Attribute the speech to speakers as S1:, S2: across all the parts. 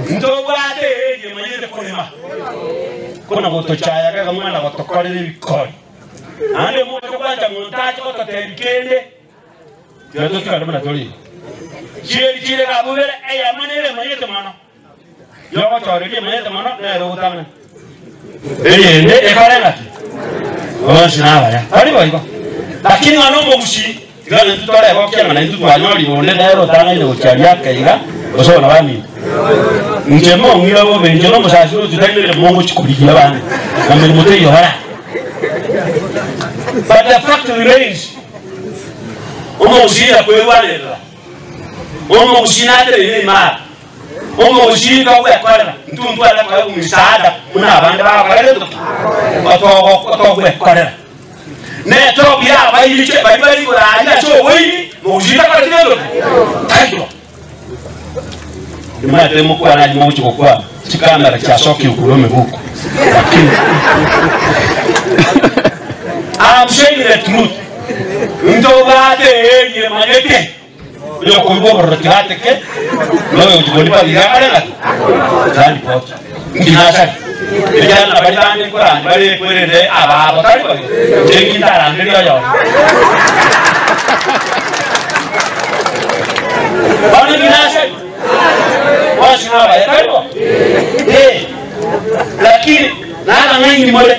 S1: Ntobwate eeri emanyete korema, kona gotochaya kegima na gotokorera ebikori. Naende moche gwancha monto ache gototebia kende, tiga totigare buna tore iga. Chieri chire iga bobere, eyemo nere emanyete mono, yogochora eria emanyete mono nere ogotang'ana. Eyende ekore ng'aki? Bonsi nabaya. Tari boigo? Lakini ng'a nomogusii, tiga naintwe toregokia ng'a naintwe twanyorire onde nere otang'aine gochia aria ake iga, gose bono baminto. Inche mong'ira bobe, inche nomosasi oyo titari meremo mogochia korigia abande, na meremo teiyo bara. But the fact remains, omogusii nakwerwanerera, omogusii nateneine imara. Omogusii togwekorera, intwe ntware koegwa misaada buna abande bagokora gento ki? Otogo togwekorera. Netobi y'abairi che baria bari igoro aria ase oboiri, mogusii takoreti gento ki? Taiyo. Nimanyete mokwana aria mogochia gokwana, chikamera chiasokire korwa emebuko, lakini I'm saying the truth. Ntobwate eeri emanyete. Oyokoigwa obororo tiga ateke, na oyogochia koripa tiga akore ng'aki? Tiga aripoti. Inki nasari? Ekiagera na baria bande nkorande bare ekwerende ababo, tari boigo? Inche inki ntaranderie oyomo? Bono inki nasari? Bonsi nabaya, tari bo? Ee. Lakini nabang'aini more,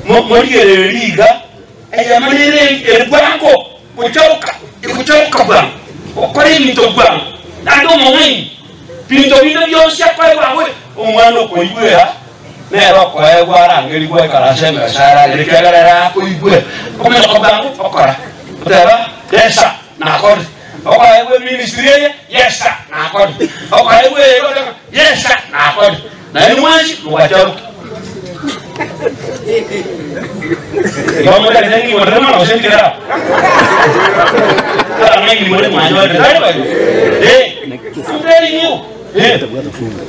S1: mo- morigererie iga, eyemo nere ere bwango. Gocharoka, egocharoka bwango, gokora ebinto bwango, naende omong'aini, binto binde bionsi akoegwa agwo omwana okoigwera nere okoegwa arangerigwe aikare ase emesa aragere, ekiagera ere akoigwera. Okominyoka bwango okora, oteba yes sir, nakorire. Okoegwa eministry eye, yes sir, nakorire. Okoegwa eye iga oteba yes sir, nakorire. Naende mwensi mogacharoka. Igo motagete ng'igorere mono gose ntigere abo? Abang'aini more mwanyorire, tari boigo? Eh, I'm telling you. Eh.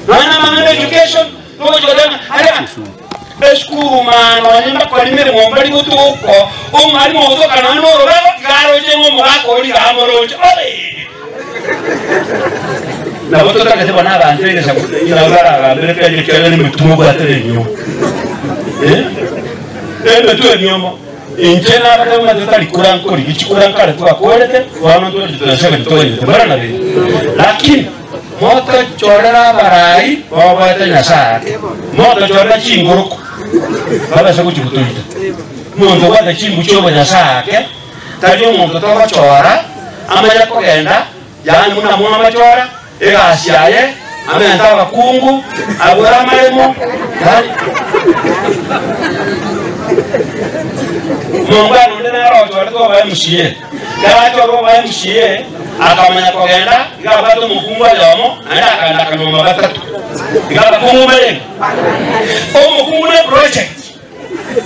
S1: Nonya namang'ana education, togochia goteba ng'a aria esukuru maa nonye mbakori emeremo mbari gotuko, omwalimu ogotoka nonye na orobago tiga aroche ng'a omogaka oria iga amoroche. Obe! Nabo totagete bono abanto egesaku nabo baragambere Kenya ekiagera emetwe mobwate nemiomo. Eh? Emetwe emiomo. Inche nabatebia ng'a totari kura nkorigia chikura nkare twakorete, bono ntore Museveni toganyete mara na bere. Lakini motochorera abarai boboete Nyasaye ake. Motochorera chingoroko babase gochia gotoita. Omonto obwate chimbu chi'obonyasae ake Tari omonto togochora amanye kogenda, yaani buna mwamachora egasi yaye, amente abakungu, agore amaremo, tari. Omongwana onde nere ochorete oba MCA. Ekero achorwa oba MCA, akamanya kogenda, iga abwate omokungu oyomo, naende akagenda akanyuoma batato. Iga abakungu mbarenge? Omokungu ne project.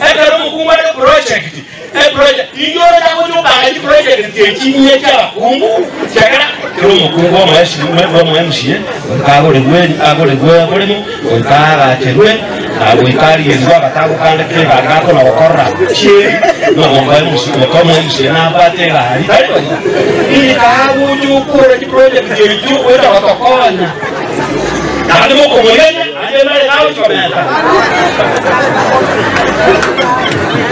S1: Ekero omokungu are project, eproject, inki oroche agocha obanga chiproject echi inye chiabakungu, chiagera kera omokungu omoe omoe MCA, goika agoregwe agoregwe oboremo, goika aagacherwe, na goika arigerigwe agatago kande ka egari gakona gokorora chieri, ng'a omoe MCA goika omoe MCA nabwate egari, tari boigo? Goika agocha okore chiproject echio gocha gotokonya. Naende mokomoremia, naende nare nagochia komenta.